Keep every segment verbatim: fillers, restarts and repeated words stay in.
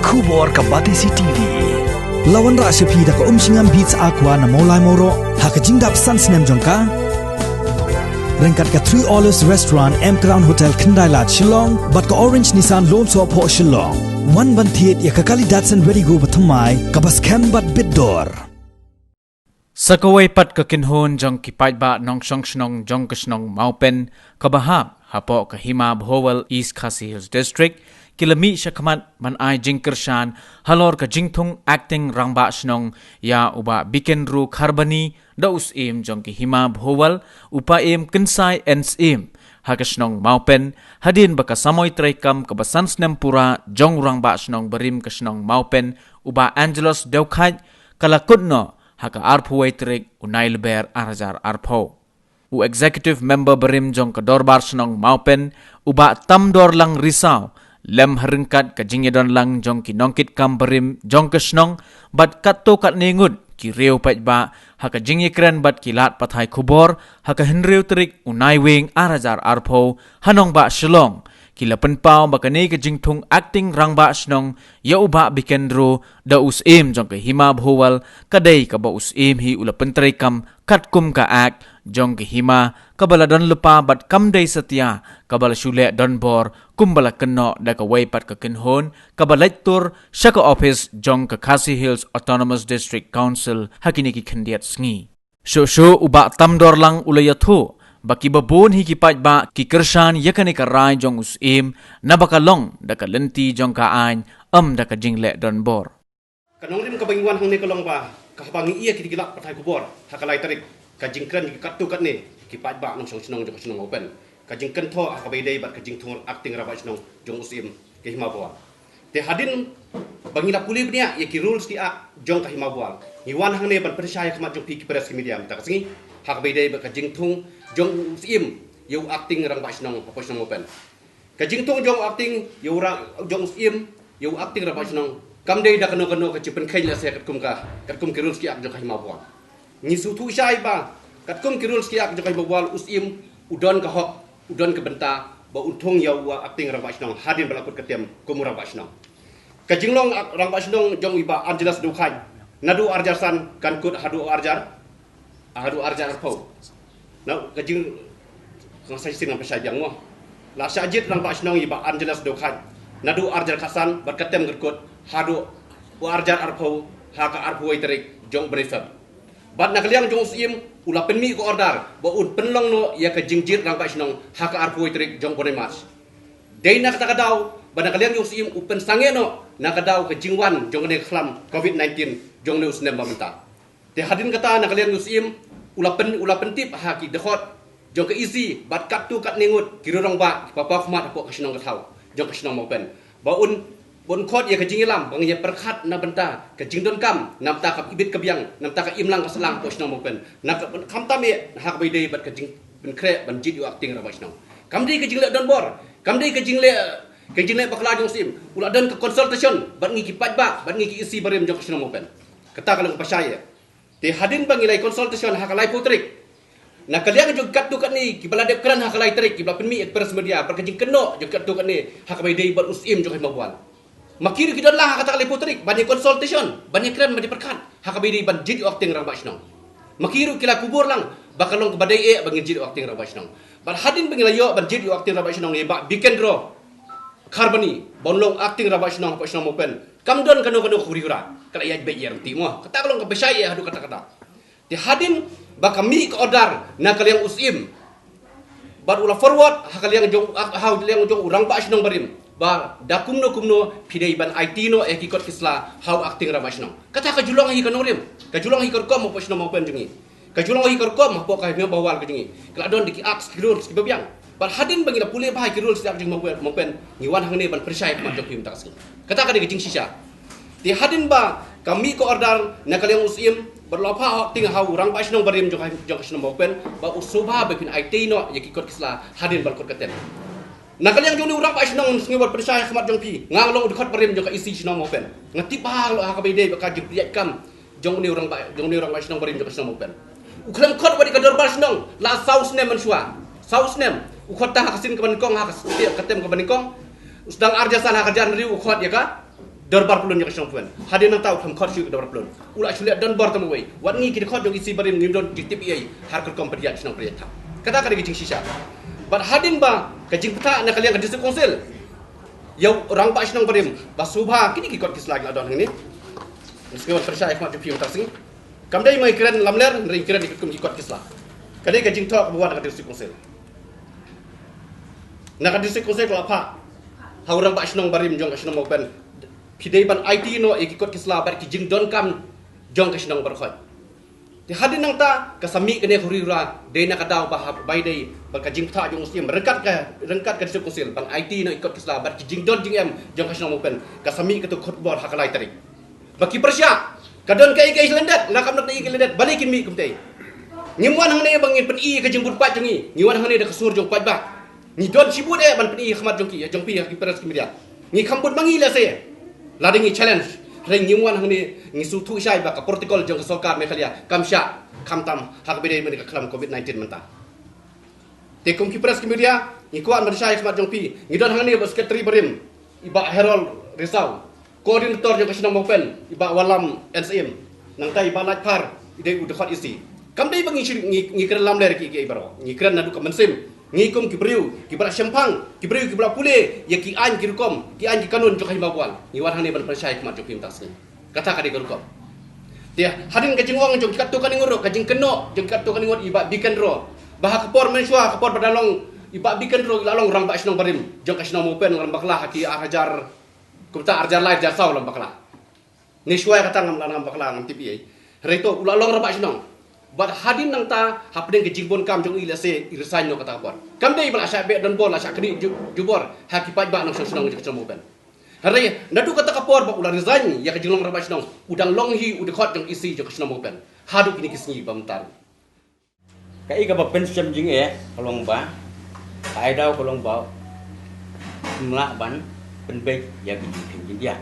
Khubor ka Batesi T V. La wanrah sha phi da ka Umshngam Beats Aqua na Mawlai Mawroh ha ka jingdap san snem jong ka. Ryngkat ka Three Olives Restaurant, M Crown Hotel, Khyndai Lad, Shillong, bad ka Orange Nissan Lone Soh Phoh, Shillong. Wan ban thied ïa ka kali Datsun Redi-GO bathymmai kaba skhem bad bit dor. Sa kawei pat ka kynhun jong ki paidbah nongshong shnong jong ka shnong Mawpen kaba hap hapoh ka Hima Bhowal, East Khasi Hills District, ki la mih shakhmat ban ai jingkyrshan halor ka jingthung acting rangbah shnong ïa u Bah Bikendru Kharbani da u Syiem jong ka Hima Bhowal, u Paiem Kynsai N Syiem, ha ka shnong Mawpen, hadien ba ka samoi treikam kaba san snem pura jong u rangbah shnong barim ka shnong Mawpen, u Bah Angelos Dewkhait, ka la kut noh ha ka arphew wei tarik u Nailber ar hajar arphew. U Executive Member barim jong ka Dorbar Shnong Mawpen, u Bah Tamdorlang Risaw, lem ha ryngkat ka jingïadonlang jong ki nongkitkam barim jong ka shnong bad katto katne ngut ki riew paidbah, ha ka jingïakren bad ki lad pathai khubor ha ka hynriew tarik u Naiwieng ar hajar arphew, ha nongbah Shillong, ki la pynpaw ba kane ka jingthung acting rangbah shnong ïa u Bah Bikendru da u Syiem jong ka Hima Bhowal ka dei kaba u Syiem hi u la pyntreikam katkum ka Act jong ka Hima kaba la don lypa bad kam dei satia kaba la shu leh donbor, kumba la kynnoh da kawei pat ka kynhun kaba leit tur sha ka ophis jong ka Khasi Hills Autonomous District Council ha kine ki khyndiat sngi. Shuh shuh u Bah Tamdorlang u la ïathuh ba kiba bun hi ki paidbah ki kyrshan ïa kane ka rai jong u Syiem, naba ka long da ka lynti jong ka aiñ, ym da ka jingleh donbor. Ka nongrim kaba ngi wan hangne ka long ba, ka haba ngi ïa ki, ki lad pathai khubor ha ka lai tarik, ka jingkren ki katto katne ki paidbah nongshong shnong jong ka shnong Mawpen, ka jingkynthoh ha kaba ïadei bad ka jingthung acting rangbah shnong jong u Syiem ka Hima Bhowal. Te hadien ba ngi la pule bniah ïa ki rules ki act jong ka Hima Bhowal, ngi wan hangne ban pynshai ha khmat jong phi ki press ki media mynta ka sngi ha kaba ïadei bad ka jingthung jong u Syiem ïa u acting rangbah shnong hapoh shnong Mawpen. Ka jingthung jong u acting ïa u ra-, jong u Syiem ïa u acting rangbah shnong kam dei da kano kano ka jingpynkheiñ lehse katkum ka, katkum ki rules ki act jong ka Hima Bhowal. Ngi sngewthuh shai ba katkum ki rules ki act jong ka Hima Bhowal, u Syiem u don ka hok, u don ka bynta ba un thung ïa u acting rangbah shnong hadien ba la kut ka term kum u rangbah shnong. Ka jinglong rangbah shnong jong i Bah Angelos Dewkhait, naduh ar hajar san kan kut haduh ar hajar, haduh ar hajar arphew. Na ka jing, ka sa shisien ngan pynshai biang mo. La shah jied rangbah shnong i Bah Angelos Dewkhait, naduh ar hajar khatsan bad ka term kan kut haduh u ar hajar arphew, ha ka arphew wei tarik jong u bnai Feb. Bad na ka liang jong u Syiem u la pynmih ka order ba un pynlong noh ïa ka jingjied rangbah shnong ha ka arphew wei tarik jong u bnai March. Dei na kata ka daw ba na ka liang jong u Syiem u pynsangeh noh na ka daw ka jingwan jong kane ka khlam covid nineteen jong une u snem ba mynta. Te hadien kata na ka liang jong u Syiem u la pyn-, u la pyntip ha ki dkhot jong ka E C bad katto katne ngut ki riew rangbah kiba paw khmat hapoh ka shnong ka thaw jong ka shnong Mawpen ba un, ba un khot ïa ka jingïalam ba ngin ïa pyrkhat na bynta ka jingdonkam, na bynta ka ibit ka biang, na bynta ka imlang ka sahlang hapoh shnong Mawpen, na ka, khamtam eh ha kaba ïadei bad ka jingpynkhreh ban jied ïa u acting rangbah shnong. Kam dei ka jingleh donbor, kam dei ka jingleh, ka jingleh bakla jong u Syiem. U la don ka consultation bad ngi ki paidbah bad ngi ki E C barim jong ka shnong Mawpen. Kata ka long kaba shai eh. Te hadien ba ngi la ïa consultation ha ka laiphew tarik, na ka liang jong katto katne kiba la dep kren ha ka lai tarik, kiba la pynmih ïa ka press media bad ka jingkynnoh jong katto katne ha kaba ïadei bad u Syiem jong ka Hima Bhowal. Ma ki ruh ki don lang ha kata ka laiphew tarik ban ïa consultation, ban ïa kren, ban ïa pyrkhat ha kaba ïadei ban jied ïa u acting rangbah shnong. Ma ki ruh ki la kubur lang ba ka long kaba dei eh ba ngin jied ïa u acting rangbah shnong. Bad hadien ba ngi la ïoh ban jied ïa u acting rangbah shnong, ïa i Bah Bikendru Kharbani, ba un long acting rangbah shnong hapoh shnong Mawpen, kam don kano kano ka huri hura. Ka la ïaid beit ïaid ryntih mo. Kata ka long kaba shai eh haduh katta katta. Te hadien ba ka mih ka order na ka liang u Syiem bad u la forward ha ka liang jong, ha ka liang jong u rangbah shnong barim ba da kumno kumno phi dei ban aiti noh ïa ki kot ki sla ha u acting rangbah shnong. Kata ka ju long hi ka nongrim, ka ju long hi ka rukom hapoh shnong Mawpen jong ngi. Ka ju long hi ka rukom hapoh ka Hima Bhowal ka jong ngi. Ka la don da ki acts, ki rules kiba biang. Bad hadien ba ngi la pule bha ïa ki rules ki act jong Mawpen, Mawpen, ngi wan hangne ban pynshai ha khmat jong phi mynta ka sngi. Kata ka dei ka jingshisha. Te hadien ba ka mih ka order na ka liang u Syiem bad la phah hok tieng ha u rangbah shnong barim jong ka, jong ka shnong Mawpen ba u sngewbha ba phin aiti noh ïa ki kot ki sla hadien ba la kut ka term. Na ka liang jong une u rangbah shnong, sngewbha ban pynshai ha khmat jong phi, nga long u dkhot barim jong ka E C shnong Mawpen. Nga tip bha ha kaba ïadei bad ka jingpynïaid kam jong une u rangbah, jong une u rangbah shnong barim jong ka shnong Mawpen. U khlem khot wat ïa ka dorbar shnong la saw snem mynshuwa. Saw snem. U khot tang ha ka sien kaba nyngkong, ha ka sien, ka term kaba nyngkong. U sdang ar hajar san, ha ka jar hynriew u khot ïa ka Dorbar pyllun jong ka shnong Mawpen. Hadien nangta u khlem khot shuh ïa ka dorbar pyllun. U la shu leh donbor tang uwei. Wat ngi ki dkhot jong E C barim ngim don jingtip ei ei ha ka rukom pynïaid shnong pynïaid thaw. Kata ka dei ka jingshisha. Bad hadien ba ka jingbthah na ka liang ka District Council ïa u rangbah shnong barim ba sngewbha kine ki kot ki sla ki la don hangne. Ngi sngewbha pyrshah ïa khmat jong phi mynta ka sngi. Kam dei ma ngi kren lamler, hynrei ngi kren ïa ki kum ki kot ki sla. Ka dei ka jingthoh kaba wan na ka District Council. Na ka District Council ka la phah ha u rangbah shnong barim jong ka shnong Mawpen. Phi dei ban aiti noh ïa ki kot ki sla bad ki jingdonkam jong ka shnong baroh khoit. Te hadien nangta ka sa mih kane ka huri hura dei na ka daw ba hap bai dei bad ka jingbthah jong u Syiem ryngkat ka, ryngkat ka District Council ban aiti noh ïa ki kot ki sla bad ki jingdon jingem jong ka shnong Mawpen. Ka sa mih katu ka khubor ha ka lai tarik. Ba ki pyrshah ka don kaei kaei lyndet, la kam don kaei kaei lyndet, balei kin mih kumtei. Ngim wan hangne ba ngin pyni ka jingbun paid jong ngi, ngi wan hangne da ka sur jong paidbah. Ngi don shibun eh ban pyni ha khmat jong ki, jong phi ha ki press ki media. Ngi kham bun ma ngi lehse. Lada ngi challenge, hynrei ngim wan hangne, ngi sngewthuh shai ba ka protocol jong ka sorkar Meghalaya kam shah, khamtam ha kaba dei mynta ka khlam covid nineteen mynta. Te kum ki press ki media, ngi kwah ban shai ha khmat jong phi, ngi don hangne bad secretary barim, i Bah Harold Risaw, coordinator jong ka shnong Mawpen, i Bah Wallam N S M, nangta i Bah Laitphar, i dei u dkhot E C. Kam dei ba ngi shu, ngi, ngi kren lamler ki, ki baroh. Ngi kren naduh ka mynsiem. Ngi kum ki briew kiba la shemphang, ki briew kiba la pule ïa ki aiñ ki rukom, ki aiñ ki kanun jong ka Hima Bawal. Ngi wan hangne ban pynshai ha khmat jong phi mynta ka sngi. Kata ka dei ka rukom. Te hadien ka jingong jong ki katto katne ngut ruh, ka jingkynnoh jong ki katto katne ngut, i Bah Bikendro. Ba ha ka por mynshuwa, ha ka por ba da long i Bah Bikendro i la long rangbah shnong barim jong ka shnong Mawpen, u la bakla ha ki ar hajar, kumta ar hajar lai ar hajar saw u la bakla. Ne shuwa ïa kata ngam la, ngam bakla, ngam tip ei ei. Hynrei to u la long rangbah shnong. Bad hadien nangta hapdeng ka jingbun kam jong i lehse i resign noh kata ka por. Kam dei ba la shah beh donbor, la shah knieh ju-, jubor ha ki paidbah nongshong shnong jong ka shnong Mawpen. Hynrei naduh kata ka por ba u la resign ïa ka jinglong rangbah shnong, u dang long hi u dkhot jong E C jong ka shnong Mawpen haduh kine ki sngi ba mynta ruh. Kaei kaba pynshem jingeh ka long ba, ka ai daw ka long ba ym lah ban pynbeit ïa ki jingkheiñ jingdiah.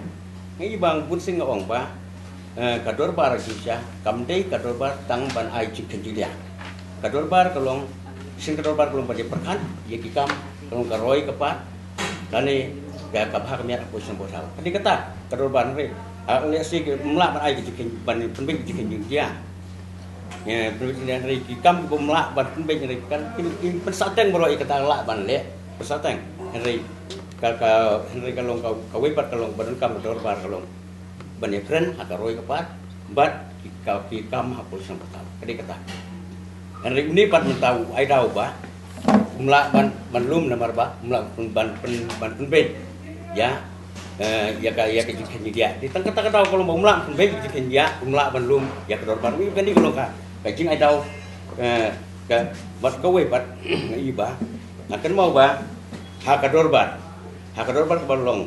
Nga i ba nga bun sien nga ong ba, eh, ka dorbar jingshisha kam dei ka dorbar tang ban ai jingkheiñ jingdiah. Ka dorbar ka long, shisien ka dorbar ka long ban ïa pyrkhat ïa ki kam, ka long ka roi ka par, lane ka, ka bha ka miat hapoh shnong hapoh thaw. Ka dei kata ka dorbar, hynrei, ah, lehse ym lah ban ai ka jingkheiñ, ban pynbeit ka jingkheiñ jingdiah. Ïa, pynbeit jingkheiñ jingdiah, hynrei ki kam kiba ym lah ban pynbeit, hynrei kan, kin, kin pynsah teng baroh ïa kata lah ban leh. Pynsah teng. Hynrei ka, ka, hynrei ka long ka, kawei pat ka long ba donkam ka dorbar ka long ban ïakren ha ka roi ka par bad ki ka, ki kam hapoh shnong hapoh thaw. Ka dei kata. Hynrei une pat mynta u ai daw ba ym lah ban, ban lum namar ba ym lah ban, ban, ban pynbeit ïa, eh, ïa ka, ïa ka jingkheiñ jingdiah. Te tang kata ka daw ka long ba ym lah ban pynbeit ka jingkheiñ jingdiah, ym lah ban lum ïa ka dorbar. Ui, kane ka long ka, ka jingai daw, eh, ka, bad kawei pat nga i ba nga kynmaw ba ha ka dorbar, ha ka dorbar kaba long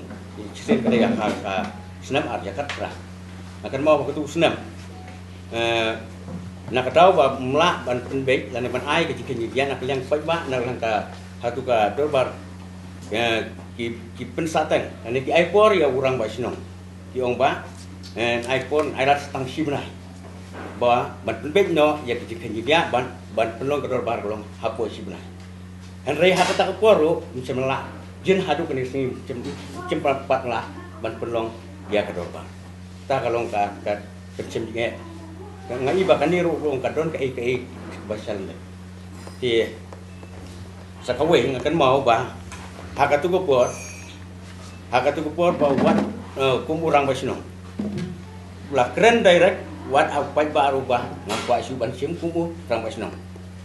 shisien ka dei ha ka snem ar hajar khatphra. Nga kynmaw ba katu ka snem, eh, na ka daw ba ym lah ban pynbeit lane ban ai ka jingkheiñ jingdiah na ka liang paidbah, na ka liang ka, hatu ka dorbar, eh, ki, ki pynsah teng lane ki ai por ïa u rangbah shnong. Ki ong ba, eh, ai por, ai lad tang shi bnai ba ban pynbeit noh ïa ka jingkheiñ jingdiah, ban, ban pynlong ka dorbar ka long hapoh shi bnai. Hynrei ha kata ka por ruh ym shym lah, jin haduh kane ka sngi ym shym, ym shym pat lah ban pynlong ïa ka dorbar. Kata ka long ka, ka, ka pynshem jingeh. Nga i ba kane ruh ka long ka don kaei kaei ba shalyndet. Te sa kawei nga kynmaw ba ha katu ka por, ha katu ka por ba wat, eh, kum u rangbah shnong la kren direct wat ha u paidbah ruh ba ngam kwah shuh ban shim kum u rangbah shnong.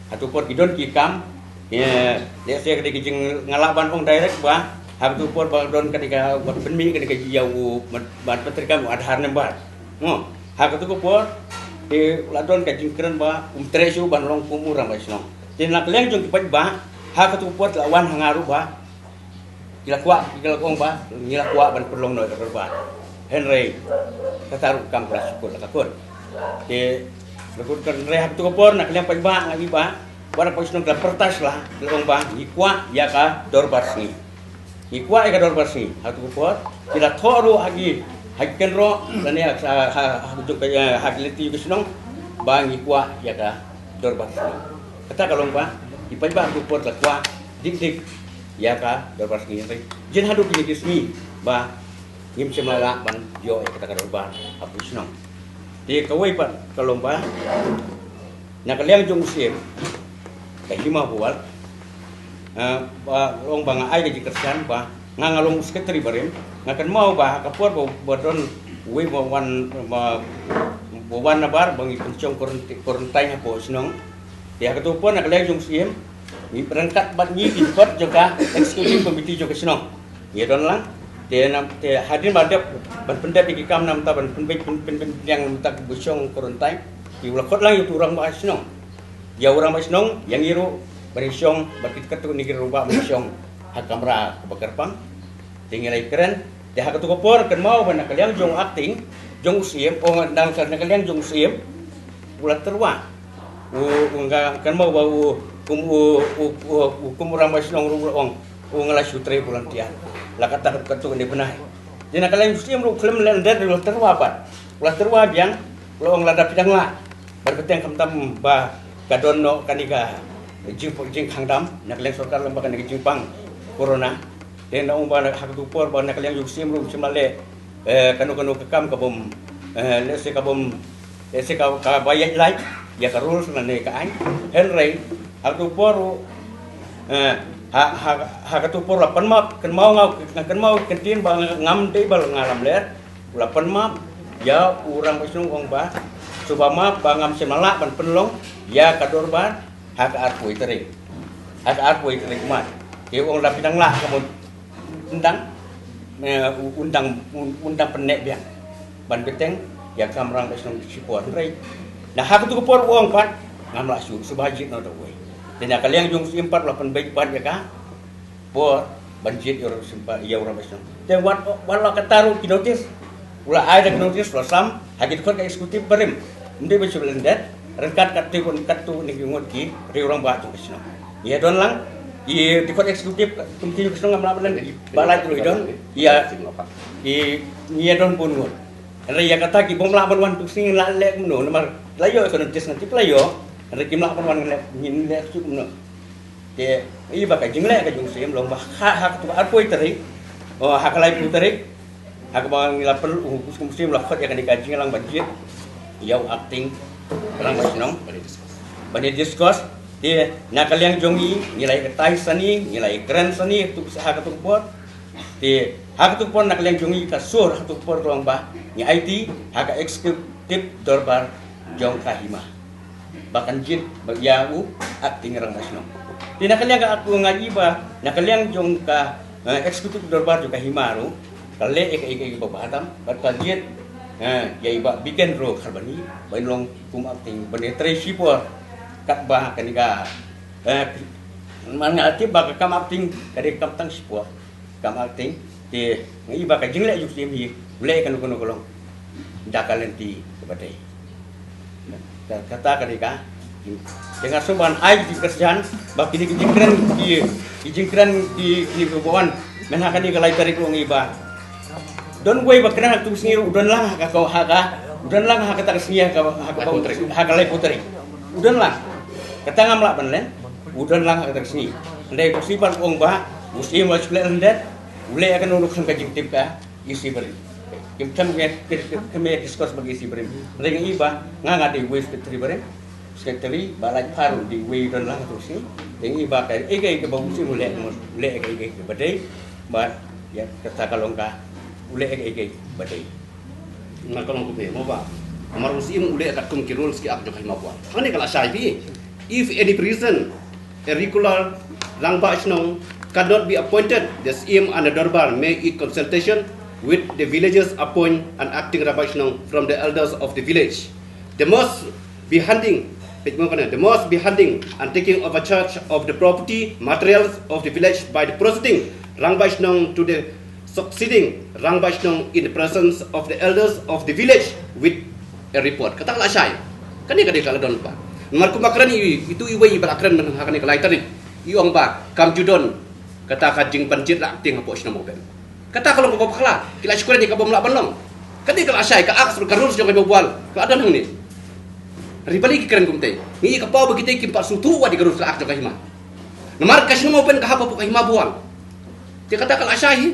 Hatu ka por ki don ki kam, eh, lehse ka dei ka jing, nga lah ban ong direct ba ha katu ka por ba don ka dei ka, wat pynmih ka dei ka ïa u, ban, ban pyntreikam u Aadhaar number. Mo, ha katu ka por te la don ka jingkren ba um treh shuh ban long kum u rangbah shnong. Te na ka liang jong ki paidbah ha katu ka por te la wan ha nga ruh ba ki la kwah, ki la ong ba ngi la kwah ban pynlong noh ïa ka dorbar. Hynrei kata ruh kam ka la shu kut la ka kut. Te la kut, hynrei ha katu ka por na ka liang paidbah nga i ba wat rangbah shnong ki la pyrta shuh la, ki la ong ba ngi kwah ïa ka dorbar sngi. Ngi kwah ïa ka dorbar sngi. Ha katu ka por ki la thoh ruh ha ki, ha ki kynroh lane ha, ha, ha, ha, ha ki lynti ka shnong ba ngi kwah ïa ka dorbar sngi. Kata ka long ba ki paidbah ha katu ka por ki la kwah dik dik ïa ka dorbar sngi. Hynrei jin haduh kine ki sngi ba Ngim shym la lah ban ïoh ïa kata ka dorbar hapoh shnong. Te kawei pat ka long ba na ka liang jong u Syiem, ka Hima Buwal, ah, ba long ba nga ai ka jingkyrshan ba nga, nga long u sekretari barim, nga kynmaw ba ha ka por ba, ba don uwei ba wan, ba, ba wan nabar ba ngi pynshong quarantine, quarantine hapoh shnong. Te ha kato ka por na ka liang jong u Syiem, ngi ryngkat bad ngi ki dkhot jong ka executive committee jong ka shnong, ngi don lang. Te na, te hadien ba dep ban pyndep ïa ki kam namar ban pynbeit pyn, pyn, pyn, pynbiang namar ka bushong quarantine, ki u la khot lang ïa u rangbah shnong, ïa u rangbah shnong, ïa ngi ruh ban ïashong bad kito, kito ne ki rangbah ban ïashong ha kamra kaba kyrpang. Te ngi la ïakren, te ha kato ka por kynmaw ba na ka liang jong u acting jong u Syiem, o, na ka liang jong u Syiem, u la tyrwa. U, u nga kynmaw ba u kum u, u, u, u kum u rangbah shnong ruh u la ong, u nga la shu trei volunteer. La kata, kato kane bnai. Te na ka liang u Syiem ruh khlem leh lyndet, u la tyrwa pat. U la tyrwa biang, u la ong lada phi dang lah ban bteng, khamtam ba ka don noh kane ka jing, jingkhang dam, na ka liang sorkar lem bad kane ka jingpang corona. Te nga ong ba na, ha kato ka por ba na ka liang jong u Syiem ruh shym la leh, eh, kano kano ka kam kabym, eh, lehse kabym, lehse ka, kaba ïaid lait ïa ka rules lane ka aiñ. Hynrei ha kato ka por ruh, eh, ha, ha, ha kato ka por la pan map, kynmaw nga, nga kynmaw kyntien ba nga, ngam dei ba nga lamler. U la pan map ïa u rangbah shnong, ong ba shu ba map ba ngam shym la lah ban pynlong ïa ka dorbar ha ka arphew tarik. Ha ka arphew tarik March. Te u ong lada phi dang lah, ka mut un dang, eh, un dang, un, un dang pynneh biang ban bteng ïa ka kam rangbah shnong shipor. Hynrei na ha kato ka por u ong pat ngam lah shuh, shu ba jied noh da uwei. Te na ka liang jong u Syiem pat u la pynbeit pat ïa ka por ban jied ïa u rangbah shnong. Te wat, wat la katta ruh ki notice, u la ai da ki notice, u la sam ha ki dkhot ka executive barim. Ym dei ba shu lyndet, ryngkat katto katne ki ngut ki rangbah jong ka shnong. Ngi ïa don lang, ki dkhot executive committee jong ka shnong ngam lah ban lyndet, ba lait ruh i don. Ïa, ngi ïa don bun ngut. Hynrei ïa kata ki bym lah ban wan tu sngi la leh kumno, namar la ïoh ka notice, ngan tip la ïoh. Hynrei kim lah ban wan, leh, ngin leh kumno. Te i ba ka jingleh ka jong u Syiem long ba ha, ha kato ka arphew tarik, o, ha ka laiphew tarik, ha kaba ngi la pynlong, u Syiem u la khot ïa kane ka jingïalang ban jied ïa u acting rangbah shnong ban ïa discuss. Te na ka liang jong ngi, ngi la ïa kyntait sani, ngi la ïa kren sani, tu ha kato ka por. Te ha kato ka por na ka liang jong ngi ka sur ha kato ka por ka long ba ngi aiti ha ka executive dorbar jong ka Hima ba kan jied ba ïa u acting rangbah shnong. Te na ka liang ka, nga i ba na ka liang jong ka, eh, executive dorbar jong ka Hima ruh ka leh ïa ka, ïa ka, ïa ka ba bha tam bad ka jied, eh, ïa i Bah Biken Ro Kharbani ban long kum acting ban ïa trei shipor katba kane ka, eh, man nga tip ba ka kam acting ka dei kam tang shipor. Kam acting, te nga i ba ka jingleh jong u Syiem hi, u leh kano kano ka long da ka lynti kaba dei. Ka, kata ka dei ka. Te nga sngewbha ban ai ki kyrshan ba kine ki jingkren, ki, ki jingkren ki, kine ki ba wan mynha kane ka lai tarik ruh nga i ba don uwei ba kren ha kato ka sngi ruh u don lang ha ka, ha ka, u don lang ha kata ka sngi ha ka, ha ka, ha ka laiphew tarik. U don lang. Kata ngam lah ban len, u don lang ha kata ka sngi. Hynrei u Syiem pat u ong ba u Syiem u la shu leh lyndet, u leh ïa kano ruh khlem ka jingtip ka E C barim. Kim, khlem ka, ka, ka, ka discuss bad E C barim. Hynrei nga i ba nga, nga dei uwei u secretary barim. Secretary Bah Lait Pha ruh dei uwei u don lang ha kato ka sngi. Te nga i ba kaei kaei kaba u Syiem u leh, u leh kaei kaei kaba dei. Bad ïa kata ka long ka, u leh kaei kaei kaba dei. Nga ka long kumne mo ba, namar u Syiem u leh katkum ki rules ki act jong ka Hima Buwal. Hangne ka la shai phi. If any person, a regular Rangbah Shnong, cannot be appointed, the Syiem and the Dorbar may, in consultation with the villagers, appoint an acting Rangbah Shnong from the elders of the village. The most be handing, the most be handing and taking over charge of the property materials of the village by the proceeding Rangbah Shnong to the succeeding Rangbah Shnong in the presence of the elders of the village with a report. Kata ka la shai. Kane ka dei ka la don ba. Namar kumba kren i, itu iwei i ba la kren mynha kane ka lai tarik. I ong ba kam ju don kata ka jingpynjied la acting hapoh shnong Mawben. Kata ka long kaba bakla. Ki la shu kren ïa kaba ym lah ban long. Kane ka la shai, ka act, ka rules jong ka Hima Buwal ka la don hangne. Hynrei balei ki kren kumtei? Ngi ïa ka paw ba kitei kim pat sngewthuh wat ïa ka rules ka act jong ka Hima. Namar ka shnong Mawben ka hap hapoh ka Hima Buwal. Te kata ka la shai hi.